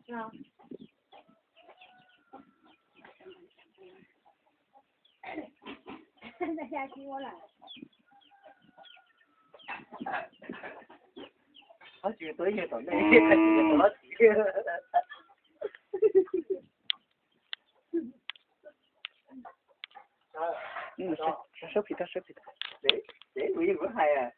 Ob tsis tuaj ib nyuag tom ntej, tsis tuaj los tsis. Sab phim tag, sab phim tag. Tsev kuv yeej kuv hais.